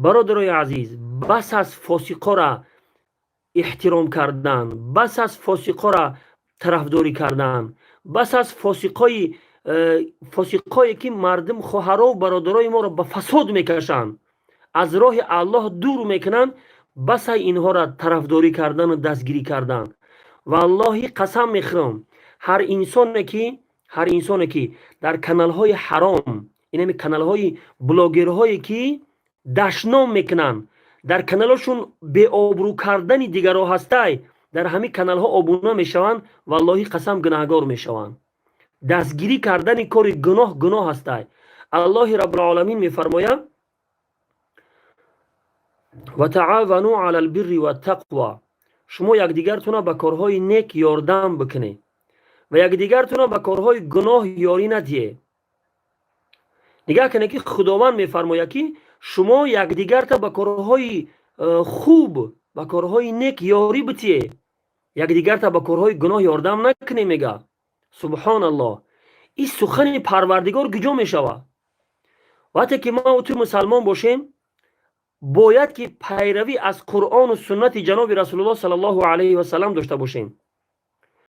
Бародарои азиз, бас аст фосиқора эҳтиром кардан, бас аст фосиқора тарафдорӣ кардан, бас аст фосиқое ки мардум, хоҳарову бародарои моро ба фасод мекашанд, аз роҳи Аллоҳ дур мекунанд. Басай инҳоро тарафдорӣ кардану дастгирӣ кардан. Валлоҳи, қасам мехӯрам, ҳар инсоне ки дар каналҳои ҳаром, инами каналҳои блогерҳое ки дашном мекунанд, дар каналҳошун беобрӯ кардани дигарро ҳастай, дар ҳамин каналҳо обуна мешаванд, валлоҳи қасам, гунаҳгор мешаванд. Дастгирӣ кардани кори гуноҳ гуноҳ ҳастай. Аллоҳи Раббулоламин мефармояд: وتعاونوا على البر والتقوى. Шумо якдигартона ба корҳои нек ёрдам бикунед ва якдигартона ба корҳои гуноҳ ёрӣ надиҳед. Нигаҳ кунед, ки Худованд мефармояд, ки шумо якдигарта ба корҳои хуб, ба корҳои нек ёрӣ битиҳед, якдигарта ба корҳои гуноҳ ёрдам накунед, мега. Субҳоналлоҳ, ин сухани Парвардигор куҷо мешавад? Вақте ки ма ту мусалмон бошем, бояд ки пайравӣ аз Қуръону суннати ҷаноби Расулуллоҳ саллаллоҳу алайҳи васалам дошта бошем.